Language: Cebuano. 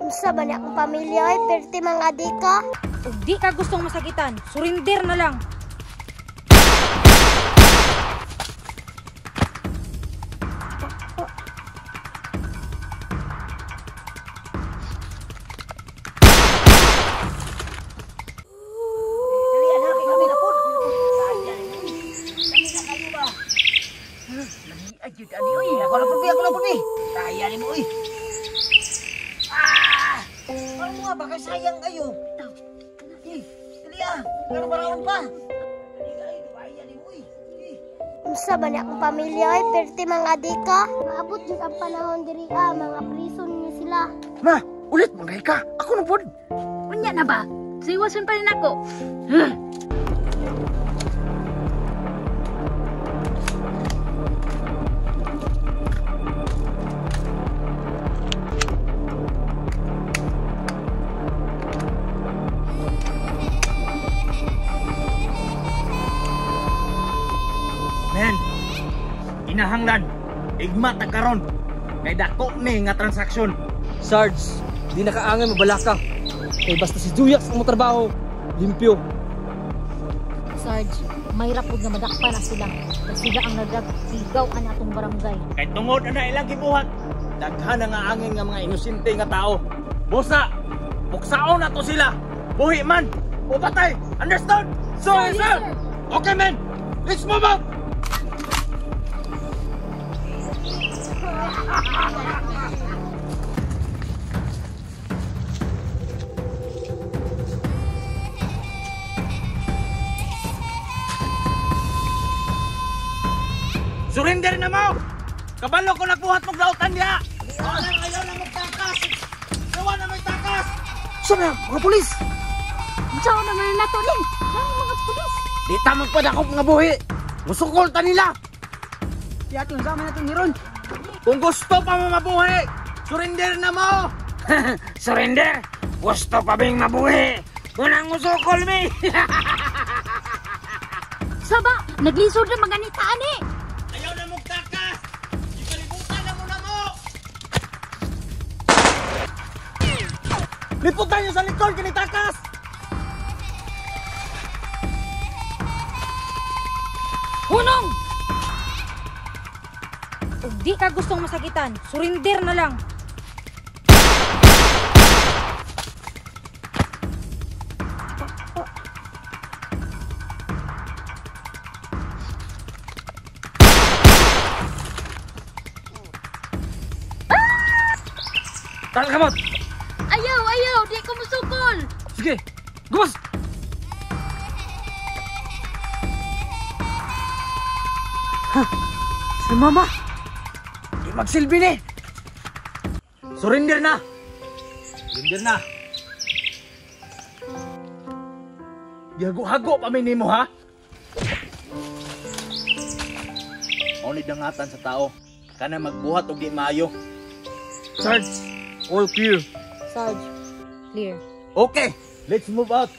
Unsa ba ni akong pamilya ay perti mga dika? Ug di ka gustong masakitan, surrender na lang. Dali anak, kami na po. Dali na kayo ba? Lagi jud ani oy. Ako na pud, ako na pud. Kaya nimo oy. Ah! Ano nga ba kay sayang kayo? Eh, dali ah. Pero baraon pa. Dali kayo, kaya nimo oy. Unsa ba ni akong pamilya ay perti mga dika? Maabot jud ang panahon diri ah, mga prison ni sila. Ma, ulit man ka. Ako na pud. Unya na ba? Siwason pa rin ako. Men, inahanglan, igma ta karon. Kay dako ni nga transaksyon. Sarge, di nakaangay mabalaka. Kay basta si Juyax ang motrabaho, limpyo. Sarge, mahirap pud nga madakpan na sila. Kay sila ang nagsigaw ani atong barangay. Kay tungod ana ilang gibuhat, daghan na nga angin nga mga inosente nga tao. Busa, buksaon na to sila. Buhi man o patay. Understood? Sorry, sir. Okay, men. Let's move out. Surrender na mo! Kabalo ko nagbuhat mong lautan niya! Ayaw na magtakas! Ayaw na magtakas! Saan na, mga pulis? Diyaw naman na to, Ling! Nang mga pulis! Di ta magpadakop nga buhi! Musukol ta nila! Yatong sama natin hiron. Kung gusto pa mo mabuhi, surrender na mo! Surrender? Gusto pa bing mabuhi? Unang musukol mi! Saba! Naglisod na maganitaan eh! Ayaw na magtakas! Ikalibutan na mo na mo! Liputan niyo sa likod, kinitakas! Hunong! Ug di ka gustong masakitan, surrender na lang. Tara kamot! Ayaw, ayaw! Di ko musukol! Sige, gumas! Si mama! Di magsilbi ni! Surrender na! Surrender na! Gihago-hago pa mi nimo ha? Only dangatan sa tao. Kana magbuhat og di maayo. Sarge, all clear. Sarge, clear. Okay, let's move out.